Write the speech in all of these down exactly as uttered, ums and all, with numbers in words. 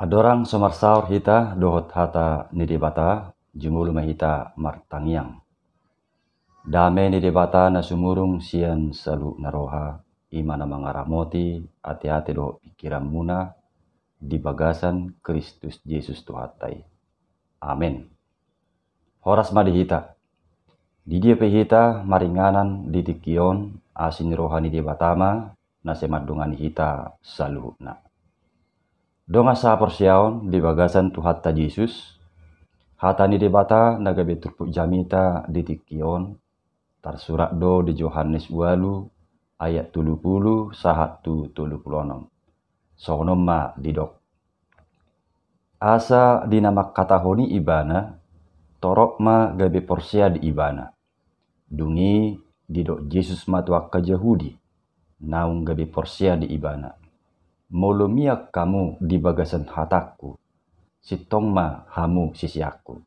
Andorang so marsaor hita dohot hata ni Debata, jumolo ma hita martangiang. Dame ni Debata na sumurung sian saluhut na roha, i ma na mangaramoti ateate dohot pingkiranmuna di bagasan Kristus Jesus Tuhanta i. Amen. Horas ma di hita. Di dia pe hita maringanan di tingki on, asi ni roha ni Debata ma na sai mandongani hita saluhutna. Dongan sahaporseaon di bagasan Tuhanta Jesus, hata ni Debata na gabe turpuk jamita di tingki on, tarsurat do di Johannes ualu ayat tolu pulu sahat tu tolu pulu onom. Songon on ma didok. Asa di na mangkatahon i ibana, torop ma gabe porsea di ibana. Dung i didok Jesus ma tu angka Jahudi naung gabe porsea di ibana. Molo mian hamu di bagasan hatangku, sintong ma hamu siseanku.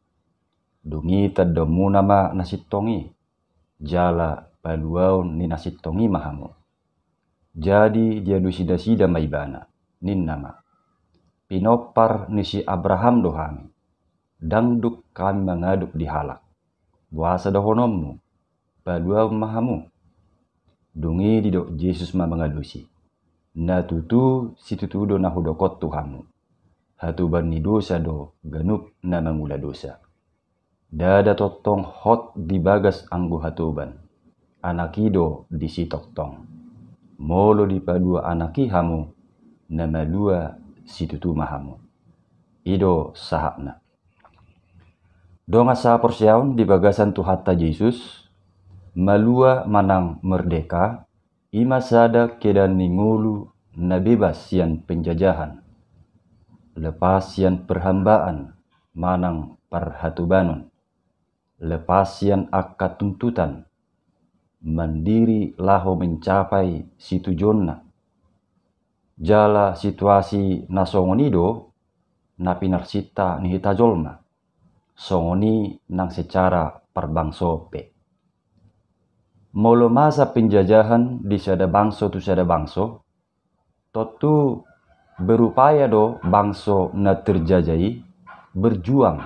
Dung i tandaonmuna ma na sintong i, jala paluaon ni na sintong i ma hamu. Jadi dialusi nasida ma ibana, ninna ma. Pinompar ni si Abraham do hami, ndang dung hami mangadop di halak. Boasa dohononmu, paluaon ma hamu? Dung i didok Jesus ma mangalusi. Na tutu situtu do na hudok on tu hamu. Hatoban ni dosa do ganup na mangula dosa. Ndada tongtong hot di bagas anggo hatoban. Anak i do disi tongtong. Molo dipalua Anak i hamu, na malua situtu ma hamu. I do sahatna. Dongan sahaporseaon di bagasan Tuhanta Jesus, malua manang merdeka, i ma sada keadaan ni ngolu na bebas sian penjajahan, lepas sian perhambaan manang parhatobanon, lepas sian angka tuntutan, mandiri laho mencapai situjuonna. Jala situasi na songon i do na pinarsinta ni hita jolma, songon i nang secara parbangso pe. Molo masa penjajahan di sada bangso tu sada bangso, tontu berupaya do bangso na terjajah i berjuang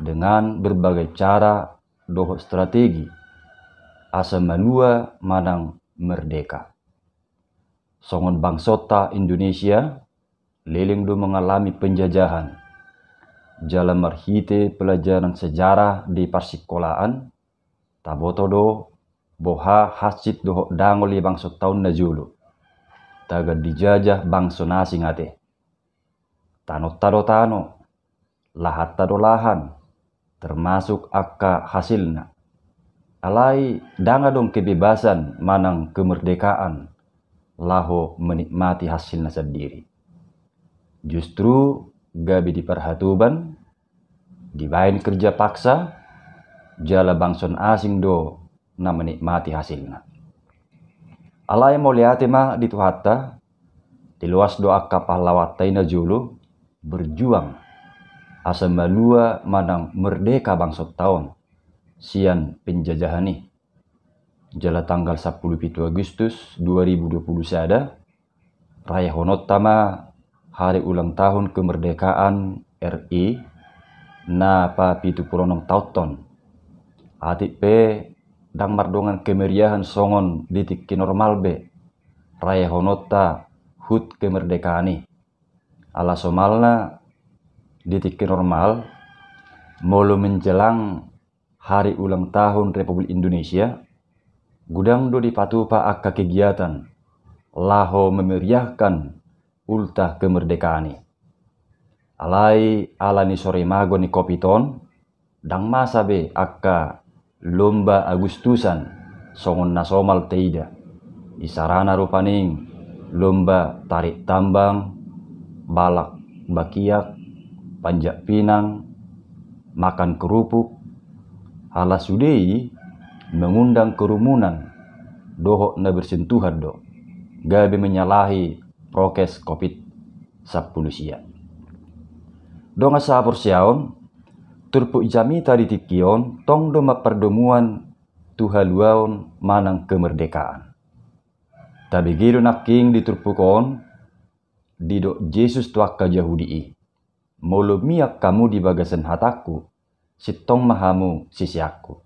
dengan berbagai cara dohot strategi asa malua manang merdeka. Songon bangsonta Indonesia, leleng do mengalami penjajahan. Jala marhite pelajaran sejarah di parsikolaan, taboto do boha hansit dohot dangol ni bangsonta on na jolo. Tagan dijajah bangso na asing ate. Tanonta do tano, lahanta do lahan, termasuk angka hasilna. Alai ndang adong kebebasan manang kemerdekaan laho menikmati hasilna sandiri. Justru gabe diparhatoban, dibaen kerja paksa, jala bangso na asing do na menikmati hasilna. Alai mauliate ma di Tuhanta, diloas do angka pahlaonta i na jolo berjuang asa malua manang merdeka bangsonta on sian penjajahan i. Jala tanggal sampulu pitu Agustus dua ribu dua pulu sada, rayahononta ma hari ulang tahun kemerdekaan R I na papitu pulu onom taonta on. Atik pe ndang mardongan kemeriahan songon di tingki normal be rayahononta hut kemerdekaan i. Ala somalna di tingki normal, molo menjelang hari ulang tahun Republik Indonesia, godang do dipatupa angka kegiatan laho memeriahkan ulta kemerdekaan i. Alai ala ni sorimago ni Covid on, ndang masa be angka lomba Agustusan songon na somal taida. Isarana rupani lomba tarik tambang, balak bakiak, panjat pinang, makan kerupuk, ala sude i mengundang kerumunan dohot na bersentuhan do, gabe menyalahi prokes Covid sampulu sia. Dongan sahaporseaon, turpuk jamita di tingki on tong do mampardomuan tu haluaon manang kemerdekaan. Tabege do nangkin di turpuk on, didok Jesus tu angka Jahudi i: Molo mian hamu di bagasan hatangku, sintong ma hamu siseanku.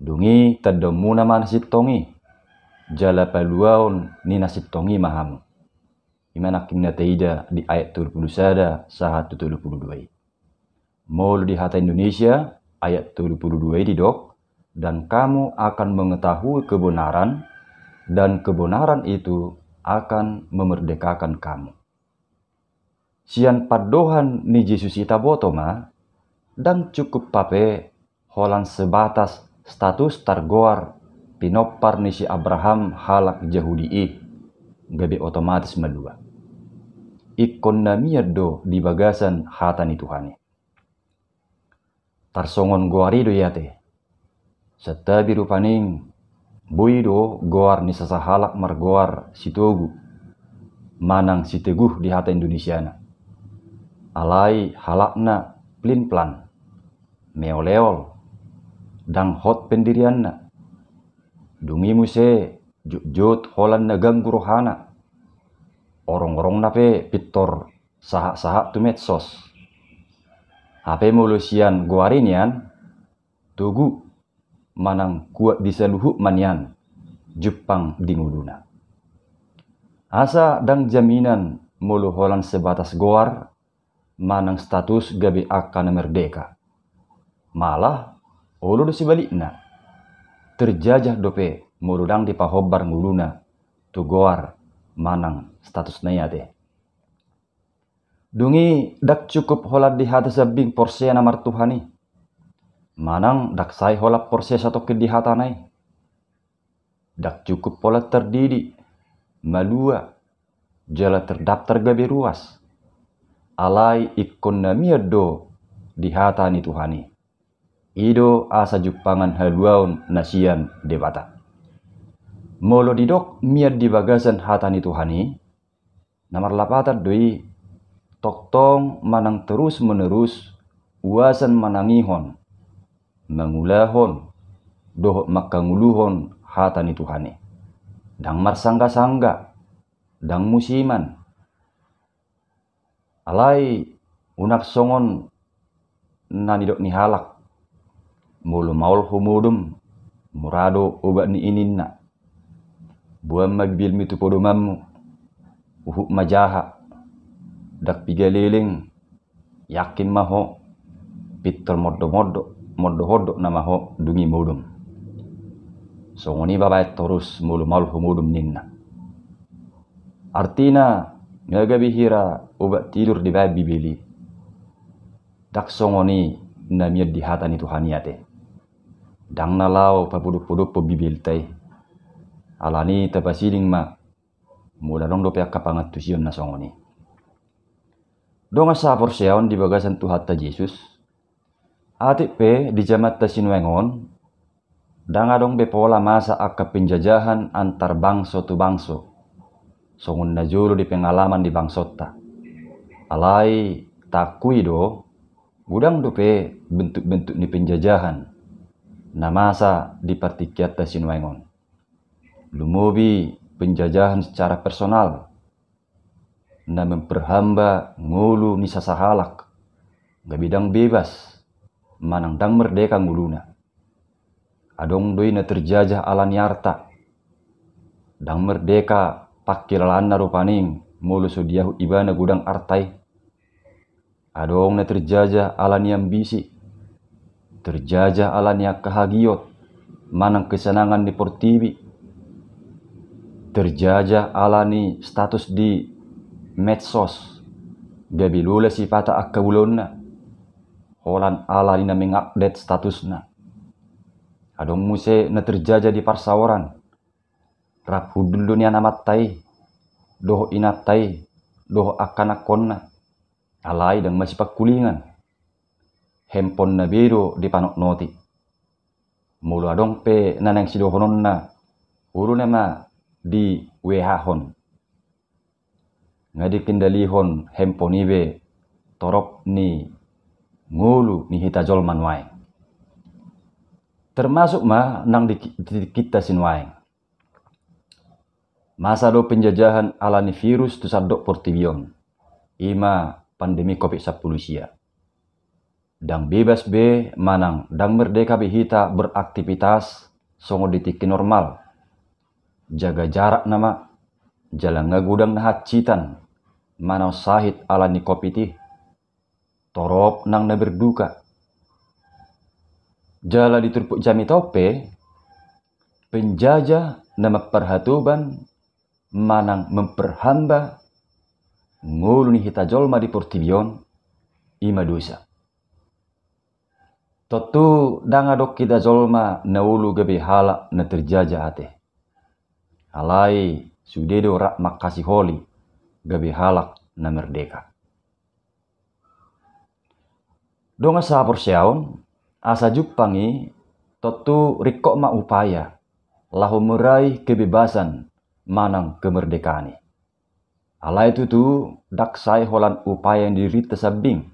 Dung i tandaonmuna ma na sintong i, jala paluaon ni na sintong i ma hamu. I ma nangkin na taida di ayat tolu pulu sada sahat tu tolu pulu dua i. Molo di hata Indonesia, ayat tolu pulu dua i didok: Dan kamu akan mengetahui kebenaran, dan kebenaran itu akan memerdekakan kamu. Sian pandohan ni Jesus i taboto ma, ndang cukup hape holan sebatas status targoar pinompar ni si Abraham halak Jahudi i, gabe otomatis malua. Ingkon na mian do di bagasan hata ni Tuhan i. Tarsongon goar i do i ate. Santabi rupani boi do goar ni sasahalak margoar si Togu manang si Teguh di hata Indonesiana. Alai halakna plin-plan, meol-eol, ndang hot pendirianna. Dung i muse jotjot holan na ganggu rohana. Orong-orongna pe pintor sahat-sahat tu medsos. Hape molo sian goar i nian, Togu manang kuat di saluhut ma nian jumpang di ngoluna. Asa ndang jaminan molo holan sebatas goar manang status gabe angka na merdeka. Malah olo do sibalikna, terjajah dope molo ndang dipahombar ngoluna tu goar manang statusna i ate. Dung i ndang cukup holan di hata sambing porsea na martuhan i, manang ndang sai holan porsea satongkin di hatana i. Ndang cukup holan tardidi, malua, jala tardaptar gabe ruas. Alai ingkon na mian do di hata ni Tuhan i. I do asa jumpangan haluaon na sian Debata. Molo didok mian di bagasan hata ni Tuhan i, na marlapatan do i tongtong manang terus menerus uasan manangihon, mangulahon, dohot mangkangoluhon hata ni Tuhan i. Ndang marsangga-sangga, ndang musiman. Alai unang songon na nidok ni halak: Molo maol ho modom, mura do obat ni i, ninna. Boan ma bibilmi tu podomanmu, huhut ma jaha, ndang piga leleng, yakin ma ho, pintor mondok-mondok, mondok-ondok nama ho dung i modom. Songon i ma baen torus molo maol ho modom, ninna. Artina, nga gabe hira obat tidur dibaen Bibel i. Ndang songon i na mian di hata ni Tuhan i ate. Ndang na laho papodompodop Bibelta i. Alani i tapasiding ma molo adong dope angka pangantusion na songon i. Dongan sahaporseaon di bagasan Tuhanta Jesus, atik pe di jamanta sinuaeng on, ndang adong be pola masa angka penjajahan antar bangso tu bangso, songon na jolo di pengalaman di bangsonta. Alai taakui do, godang dope bentuk-bentuk ni penjajahan na masa di partingkianta sinuaeng on. Lumobi penjajahan secara personal, na memperhamba ngolu ni sasahalak, gabe ndang bebas, manang ndang merdeka ngoluna. Adong do i na terjajah ala ni arta. Ndang merdeka pangkilalaanna rupani molo so diahut ibana godang arta i. Adong na terjajah ala ni ambisi, terjajah ala ni angka hagiot manang kesenangan ni portibi, terjajah ala ni status di medsos, gabe lola sipata angka ulaonna, holan ala ni na mengupdate statusna. Adong muse na terjajah di parsaoran, rap hundul do nian amanta i, dohot inanta i, dohot angka anakkonna. Alai ndang masipangkulingan. Handphonena be do dipanotnoti. Molo adong pe na naeng sidohononna, olo nama di-WA-hon. Nga dikendalihon handphone i be torop ni ngolu ni hita jolma nuaeng. Termasuk ma nang di, di tingkinta sinuaeng. Masa do penjajahan ala ni virus tu sandok portibi on, i ma pandemi covid sampulu sia. Ndang bebas be manang ndang merdeka be hita beraktivitas songon di tingki normal. Jaga jarak nama, jala nga godang na hansitan manang sahit ala ni covid i. Torop nang na berduka. Jala di turpuk jamita on pe, penjajah na memperhatoban manang memperhamba ngolu ni hita jolma di portibi on, i ma dosa. Tontu ndang adong hita jolma na olo gabe halak na terjajah ate. Alai sude do rap mangkasiholi gabe halak na merdeka. Dongan sahaporseaon, asa jumpang i tontu ringkot ma upaya laho meraih kebebasan manang kemerdekaan i. Alai tutu ndang sae holan upaya ni dirinta sambing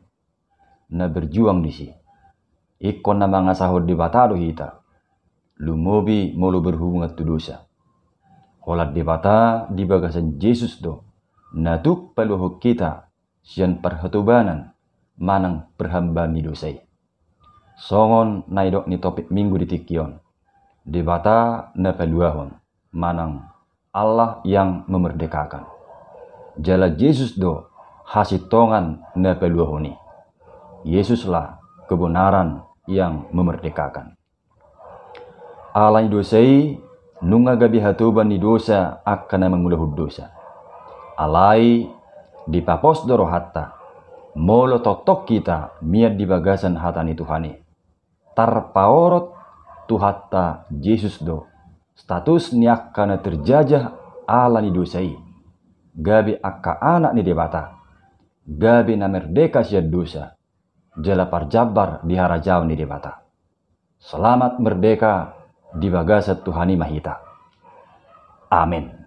na berjuang disi. Ingkon na mangasahon Debata do hita, lumobi molo berhubungan tu dosa. Holan Debata di bagasan Jesus do na tuk paluahon hita sian parhatobanan manang parhambaan ni dosa i. Songon na nidok ni topik minggu di tingki on, Debata na paluahon manang Allah yang memerdekakan. Jala Jesus do hasintongan na paluahon i. Yesuslah kebenaran yang memerdekakan. Ala ni dosa i, nunga gabe hatoban ni dosa angka na mangulahon dosa. Alai dipapos do rohanta molo tongtong hita mian di bagasan hata ni Tuhan i. Tarpaorot Tuhanta Jesus do status ni angka na terjajah ala ni dosa i, gabe angka anak ni Debata, gabe na merdeka sian dosa, jala parjambar di harajaon ni Debata. Selamat merdeka di bagasan Tuhan i ma hita. Amen.